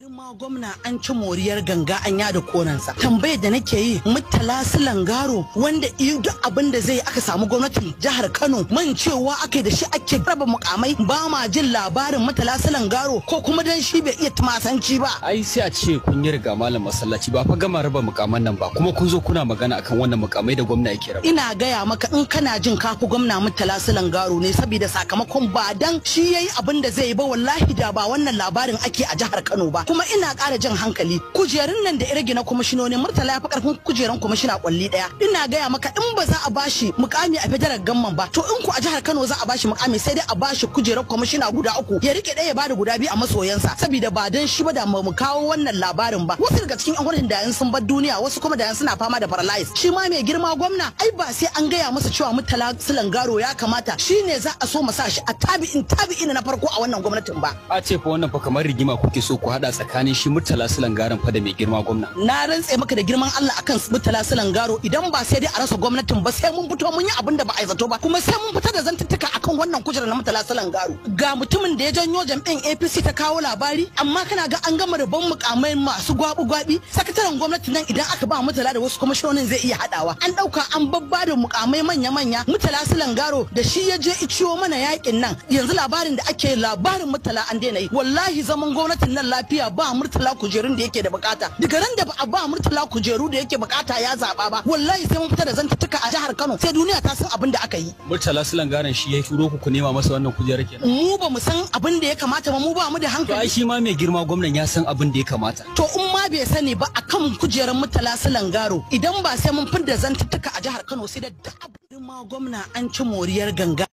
Ma gwamna an ci moriyar ganga an yada konansa. Tambayar da nake yi, Murtala Silan Garo, wanda duk abin da zai aka samu gwamnatin jihar Kano man cewa ake da shi ake raba mukamai, ba ma jin labarin Murtala Silan Garo, ko kuma dan shi bai iya tumasanci ba. Ai sai a ce kun yi riga malam masallaci, ba fa gama raba mukaman nan ba, kuma kun zo kuna magana akan wannan mukamai da gwamna yake raba. Ina gaya maka, in kana jin kafu gwamna Murtala Silan Garo ne, saboda sakamakon ba dan shi yayi abin da zai yi ba, wallahi da ba wannan labarin ake a jihar Kano ba. Kuma ina ƙara jan hankali, kujerun nan da irage na kwamishinoni, Murtala ya fi ƙarfin kujerun kwamishina kwalli ɗaya. Ina gaya maka, in ba za a bashi mukami a federal gamman ba, to in ku a jihar Kano za a bashi mukami, sai dai a bashi kujerar kwamishina guda 3, ya rike ɗaya, ya bada guda 2 a masoyansa, saboda ba dan shi ba da mu kawo wannan labarin ba. Wasu daga cikin yan gwamnatin da yan sun bar duniya, wasu kuma da yan suna fama da paralysis. Shi ma mai girma gwamna, ai ba sai an gaya masa cewa Murtala Silan Garo ya kamata shine za a so mu sa shi a tabi'in tabi'in na farko a wannan gwamnatin ba. A ce fa wannan fa kamar rigima kuke so ku hada tsakanin shi Murtala Silan Garon fa da mai girma gwamna. Na rantse maka da girman Allah akan Murtala Silan Garo, idan ba sai dai a rasa gwamnatin ba, sai mun fito mun yi abin da ba a yi zato ba, kuma sai mun fita da zantuttuka akan wannan kujerar na Murtala Silan Garo. Ga mutumin da ya janyo jam'in APC ta kawo labari, amma kana ga an gama rabon mukamai masu gwabi-gwabi. Sakataren gwamnati nan idan aka ba Murtala da wasu kwamishinonin zai iya hadawa. An dauka an babba da mukamai manya-manya. Murtala Silan Garo da shi ya je iciyo mana yakin nan, yanzu labarin da ake labarin Murtala an daina yi. Wallahi zaman gwamnatin nan lafiya ba Murtala kujerun da yake da bukata. Daga ran da ba a ba Murtala kujeru da yake bukata ya zaba ba, wallahi sai mun fita da zantuttuka a jihar Kano, sai duniya ta san abin da aka yi. Murtala Silan Garon shi ya turo ku nema masa wannan kujerar kenan. Mu ba mu san abin da ya kamata ba, mu ba mu da hankali. To ai shi ma mai girma gwamnan ya san abin da ya kamata. To in ma bai sani ba, akan kujerar Murtala Silan Garo, idan ba sai mun fita da zantuttuka a jihar Kano, sai da ma gwamna an ci moriyar ganga.